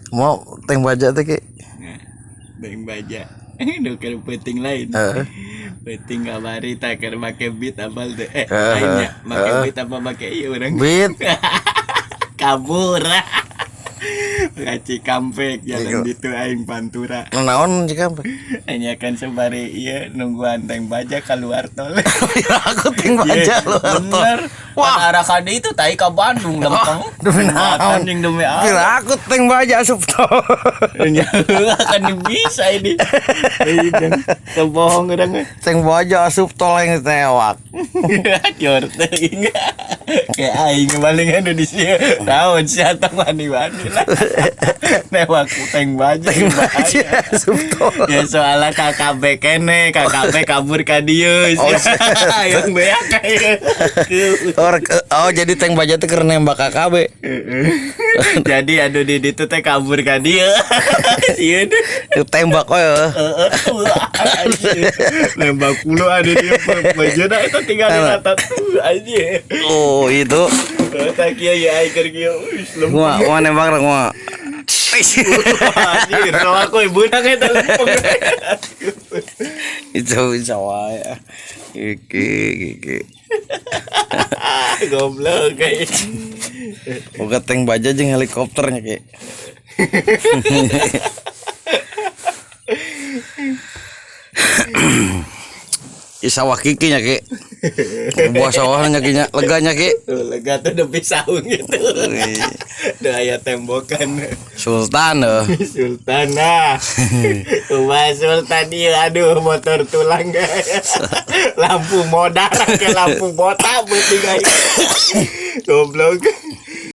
Mau tank baja teh, Ki? Nah, tank baja. Nu keur peuting lain. Heeh. Peuting kamari tak keur make beat apal teh. Eh, Heeh. lainnya make Heeh. beat apa make ieu urang. Beat. Kabur. Ka Cikampek jalan Iya. ditu aing pantura. Naon Cikampek? Hanya kan sebari ieu nungguan tank baja keluar tol. Aku tank baja Iya, luar tol. bener. Wah. Wah, arah kade itu tai ka Bandung lempeng. Demi naon? Anjing demi apa? Kira aku tank baja asup tol. Ya, kan bisa ini. Iya, kebohong urang. Tank baja asup tol yang tewak. Jor teuing. Kayak aing paling anu di sini. Naon sia tong wani-wani lah. Newak tank baja. Tank baja asup tol. Ya soalnya KKB kene, KKB kabur ka dieu. Oh, Yang beak kayak. Oh, jadi tank baja teh keur nembak KKB. Jadi aduh di ditu teh kabur ka dieu. Sieun. Tembak we. Nembak puluh ada dia bajana itu tinggal di atas aja. Oh, itu. Tak kieu ya aing keur kieu. Wih, lempeng. Gua nembak gua. Anjir, kalau aku ibu nak eta lempeng. Itu bisa wae. Iki iki. Goblok kayak. Boga tank baja jeung helikopternya, Ki. Ih, sawah Kiki nya, Ki. Buah sawahnya Ki nya, lega nya, Ki. Tuh lega tuh nepi saung gitu. Udah aya tembokan. Sultan eh. Sultan nah. Kumaha Sultan ieu aduh motor tulang. Lampu modar ke lampu botak beuting aing. Goblok.